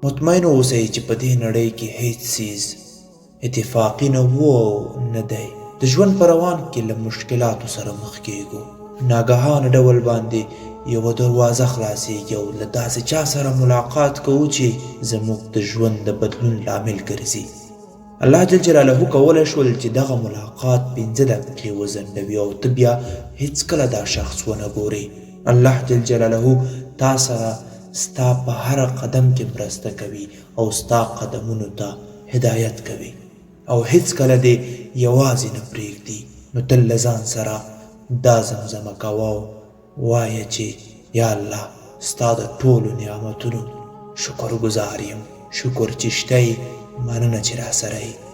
مطمئن اوسئ چې په دې نړۍ کې هیڅ څیز اتفاقي نه وو او نه دی. د ژوند په روان کې له مشکلاتو سره مخ کېږو. ناګهانه ډول باندې یوه دروازه خلاصېږي او له داسې چا سره ملاقات کوو چې زموږ د ژوند د بدلون لامل ګرځي. الله جل جلاله کولی شول چې دغه ملاقات 5 دقیقې وځنډوي او ته بیا هیڅکله دا شخص ونه ګورې. الله جل جلاله تا سره ستا په هر قدم کې مرسته کوي او ستا قدمونو ته هدایت کوي او هیڅکله دې یوازې نه پرېږدي. نو تل له ځان سره دا زمزمه کوه او وایه چې یا الله، ستا د ټولو نعمتونو شکر ګزار یم، شکر چې شته یې، مننه چې راسره یې.